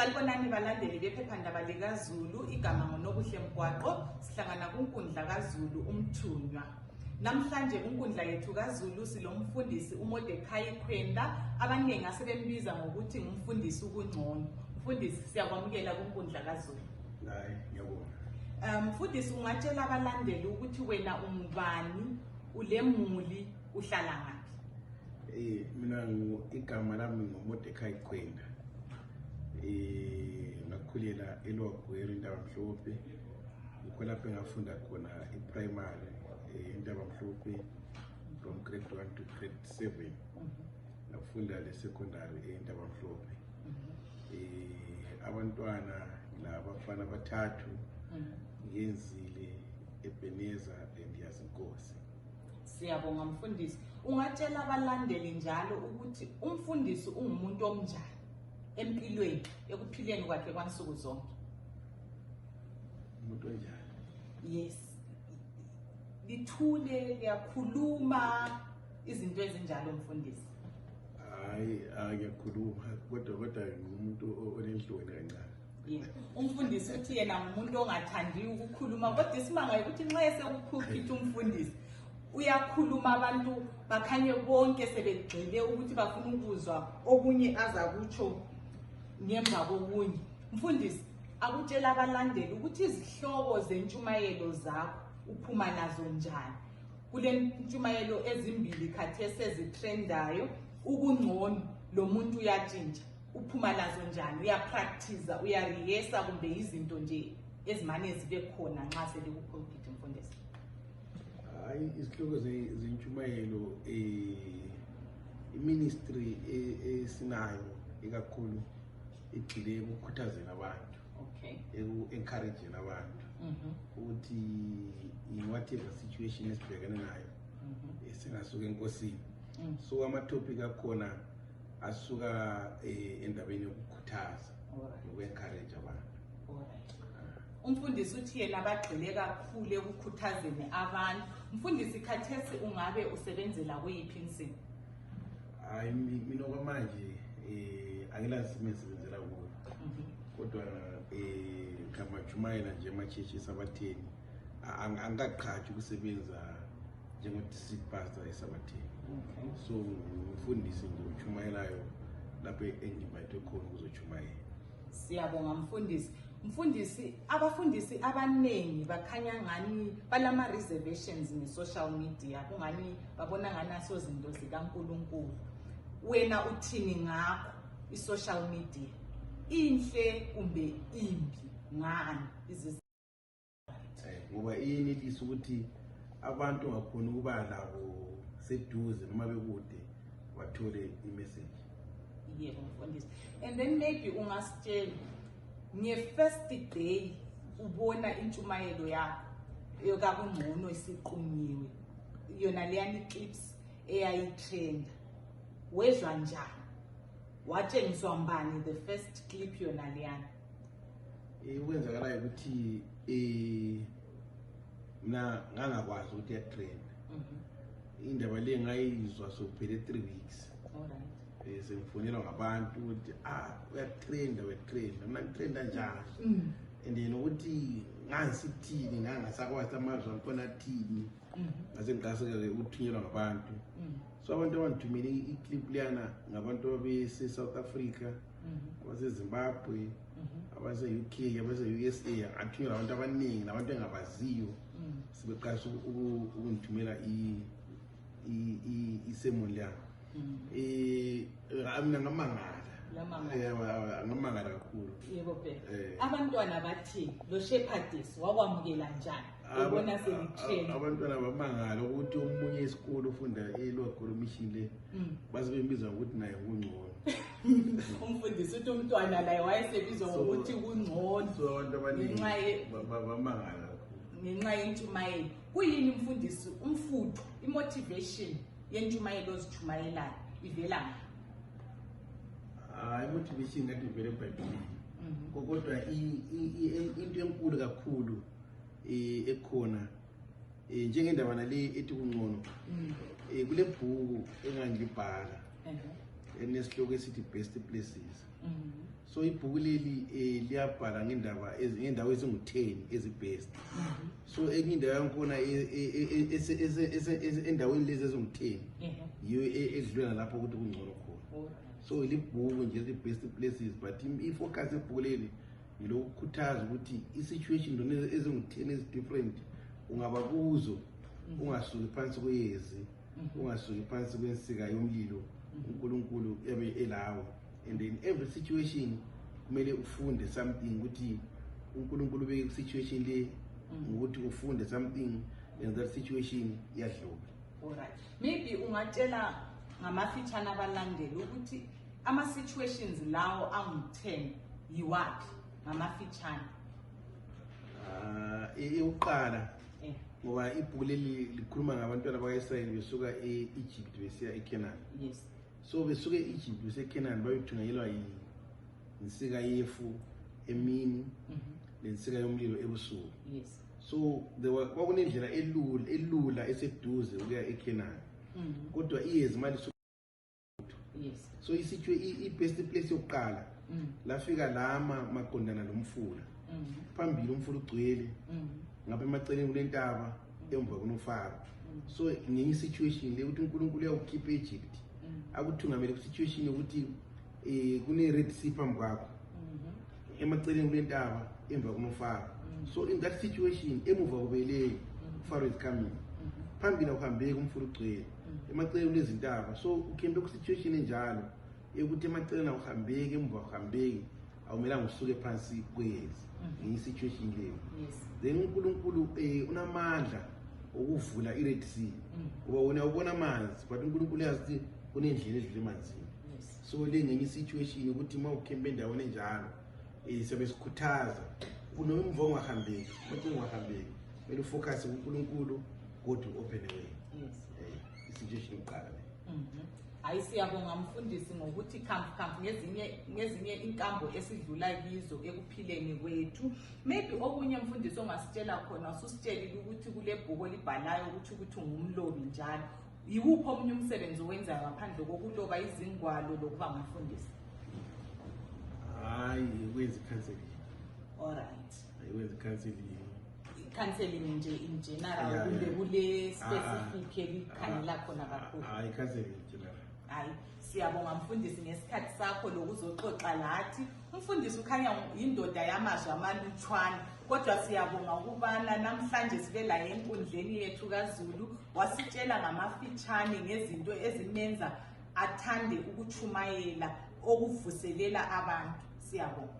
Salibonani balandeli bephephandaba likaZulu, igama ngoNobuhle Mgwaqo, sihlangana kunkundla kaZulu umthunywa. Namhlanje kunkundla yethu kaZulu silomfundisi uModercai Kwenda, abaningi asebembiza ngokuthi ngumfundisi uKungcono. Mfundisi siyakwamukela kunkundla kaZulu. Hayi, ngiyabonga. Mfundisi ungatshela abalandeli ukuthi wena ungubani, ulemuli, uhlala ngaphi? Mina igama lami ngoModercai Kwenda. Ngakhulela eLokitshini indabamhlophe. Ngikho lapho engafunda khona iprimary indabamhlophe from grade 1 to grade 7. Ngafunda le-secondary indabamhlophe. Abantwana labafana bathathu ngiyenzile eBeneza endiyazinkosi. Siyabonga mfundisi. Ungatshela abalandeli njalo ukuthi umfundisi ungumuntu omnjani empilweni ekuphileni kwakhe kwansuku zonke? Umuntu onjani? Yes. Lithule, liyakhuluma, izinto ezinjalo mfundisi. Hayi, ngiyakhuluma kodwa ngumuntu onenhloni kancane. Yeah. Umfundisi uthi yena umuntu ongathandi ukukhuluma, kodwa isimanga ukuthi nxa esekuphuphitha umfundisi uyakhuluma, abantu bakhanye bonke sebegxile ukuthi bafuna ukuzwa okunye azakutsho ngemva kokunye. Mfundisi, akutshela abalandeli ukuthi izihloko zentshumayelo zakho uphuma nazo njani? Kule ntshumayelo ezimbili khathesi ezitrendayo, ukungcono lo muntu uyatshintsha, uphuma nazo njani? Uyapractice, uyarehesa kumbe izinto nje ezimane zibe khona nxa selikuphulpit mfundisi? Hayi, izihloko zentshumayelo iministry esinayo ikakhulu igxile ekukhuthazeni abantu, eku-encouraging abantu ukuthi in whatever situation esibhekene nayo singasuka enkosini. So ama-topic akhona asuka endabeni yokukhuthaza noku-encourage abantu. Umfundisi uthi yena bagxile kakhulu ekukhuthazeni abantu. Mfundisi, khathesi ungabe usebenzela kuyiphi insini? Hayi, mina okwamanje angilazi ngisebenzela kuyo. Kodwa utshumayela nje emachechi esabatheni angaqhathi ukusebenza njengo-district pastor esabatheni. So umfundisi nje utshumayelayo lapho engibhayithwe khona ukuzotshumayela. Siyabonga mfundisi. Mfundisi, abafundisi abaningi bakhanya ngani balama reservations nge-social media, kungani babona ngani asozinto zikaNkulunkulu. Wena uthini ngakho i-social media? Inhle kumbe imbi ngani? Ngoba iyinelisa ukuthi abantu ngakhona ukuba labo seduze noma bekude bathole i-message. Yebo mfundisi. And then maybe ungasitshela nge-first day ubona intshumayelo yakho yokaKungcono isiqunyiwe, yona leyani clips eyayitrenda, wezwa njani? Watshengiswa mbani the first clip yona leyani? Ukwenzakalayo ukuthi mina ngangakwazi ukuthi yatrenda. Indaba le ngayizwa sokuphele 3 weeks. Alright. Sengifonelwa ngabantu ukuthi uyatrenda mina ngitrenda njani, and then ukuthi ngangisithini ngangasakwazi amazwi akhona athini, ngase ngiqaseke ukuthunyelwa ngabantu. So abantu abangithumele iclip liyana ngabantu abase-South Africa, abaseZimbabwe, abase-UK, abase-USA, athunyelwa abantu abaningi nabantu engabaziyo. Sebeqasha ukungithumela isemoni liyana. Mina ngamangala kakhulu. Yebo phela. Abantwana bathi lo shepherdess wakwamukela njani ubona selitrend? Abantwana bamangala ukuthi omunye esikole ufunda eLokitshini mission le base bembiza ukuthi naye ungcono. Umfundisi uthi umntwana laye wayesebizwa ngokuthi kungcono. So abantu abaningi bamangala kakhulu ngenxa yentshumayelo. Kuyini mfundisi umfutho, imotivation yentshumayelo ozitshumayelayo ivela ngaphi? Motivation ngathi ivela eBhayibhelini. Kodwa into enkulu kakhulu ekhona njengendaba nale ethi kungcono, kule bhuku engangilibhala enesihloko esithi best places. So ibhuku leli liyabhala ngendaba ngendawo ezingu-10 ezibest. So enye indawo yakhona endaweni lezi ezingu-10 yiyo edlula lapho ukuthi kungcono khona. So libhuku nje the-best places, but ifocus ebhuku leli ngilokukhuthaza ukuthi i-situation lona ezingu-10 ezi-different ungaba kuzo ungasuki phansi kweyezi, ungasuki phansi kwensika yomlilo, uNkulunkulu yabe elawe. And in every situation kumele ufunde something ukuthi uNkulunkulu beke ku-situation le ukuthi ufunde something and that situation iyadlula. Alright, maybe ungatshela ngamafitshana abalandeli ukuthi ama-situations lawo angu-10 yiwaphi ngamafitshana? Eyokuqala ngoba ibhuku leli likhuluma ngabantwana bakwa-Israyeli besuka e-Egypt besiya eKenani. Yes. So besuke e-Egypt besiya eKenani bayothunyelwa insika yefu emini nensika yomlilo ebusuku. Yes. So kwakunendlela elula eseduze ukuya eKenani. Kodwa iyezi mali. Yes. So i-best place yokuqala lafika lama maqondana nomfula. Phambili umfula ugcwele. Ngapha emaceleni kulentaba emva kunofaro. So ngenye situation le ukuthi uNkulunkulu uyawukhipha eEgypt. Akuthungamele ku-situation yokuthi kune-Red Sea phambi kwakho. Emaceleni kulentaba emva kunofaro. So in that situation emuva kubeleyo ufaro is coming. Phambili akuhambeki umfula ugcwele. Emaceleni kulezintaba. So ukhembe ku-situation enjalo yokuthi emaceleni akuhambeki emuva akuhambeki awumelanga usuke phansi kweyezi. In situation leyo. Yes. Then uNkulunkulu unamandla ukuvula i-Red Sea. Ngoba wona ubona amanzi, but uNkulunkulu uyazi kunendlela edlula emanzini. So le ngenye situation ukuthi uma ukhembe endaweni enjalo siyabe sikhuthaza kunoma emva ungahambeki, kodwa ungahambeki kumele ufocus kuNkulunkulu, God will open a way. Yes. I-situation yokuqala le. Hayi siyabonga mfundisi ngokuthi khampu ngezinye inkambo esidlula kizo ekuphileni kwethu. Maybe okunye mfundisi ongasitshela khona ususitshelile ukuthi kule bhuku libhalayo ukuthi ungumlobi njalo. Yiwuphi omunye umsebenzi owenzayo ngaphandle kokuloba izingwalo lokuba ngumfundisi? Hayi, wenza counseling. Alright. Wenza counseling. Counseling nje in general kule specific elikhangela khona kakhulu. Hayi, counseling in general. Hayi, siyabonga mfundisi ngesikhathi sakho lokuzoxoxa lathi. Umfundisi ukhanya indoda yamazwi amalutshwana, kodwa siyabonga ukubana namhlanje sivela enkundleni yethu kaZulu wasitshela ngamafitshane ngezinto ezimenza athande ukutshumayela okuvuselela abantu. Siyabonga.